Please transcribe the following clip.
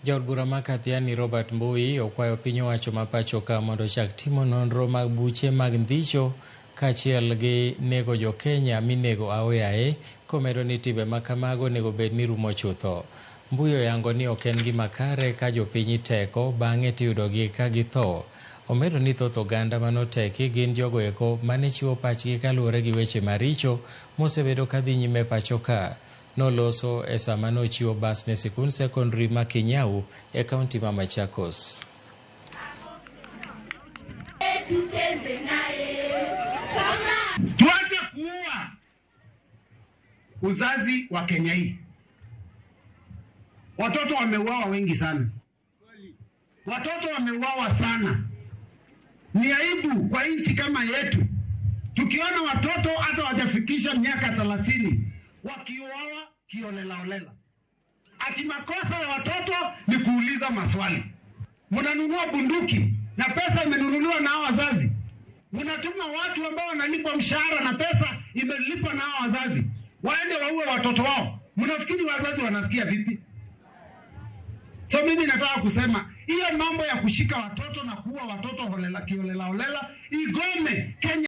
Jaod bura ma Kathiani Robert Mbui okwayo piny owacho ma pacho ka mondo ochak timo nonro mag buche mag ndhicho kaachiel gi nego jo-Kenya minego aoyaye komedo ni timbe ma kamago onego bed ni rumo chutho. Mbui oyango ni ok en gima kare ka jopiny iteko bang'e tiyudogi ka githo. Omedo ni thoth oganda manoteki gin jogo eko mane chiwo pachgi kaluwore gi weche maricho mosebedo kadhi nyime pacho ka. Noloso e sama nochiwo bas ne sikund sekondari ma Kinyau e kaunti ma Machakos. Tuache kuua uzazi wa Kenya hii. Watoto wameuawa wengi sana, watoto wameuawa sana. Ni aibu kwa nchi kama yetu tukiona watoto hata wajafikisha miaka 30 wakiuawa kiolelaolela. Ati makosa ya watoto ni kuuliza maswali. Mnanunua bunduki na pesa imenunuliwa na hao wazazi. Mnatuma watu ambao wanalipwa mshahara na pesa imelipwa na hao wazazi, waende waue watoto wao. Mnafikiri wazazi wanasikia vipi? So mimi nataka kusema hiyo mambo ya kushika watoto na kuua watoto holela kiolela holela igome Kenya.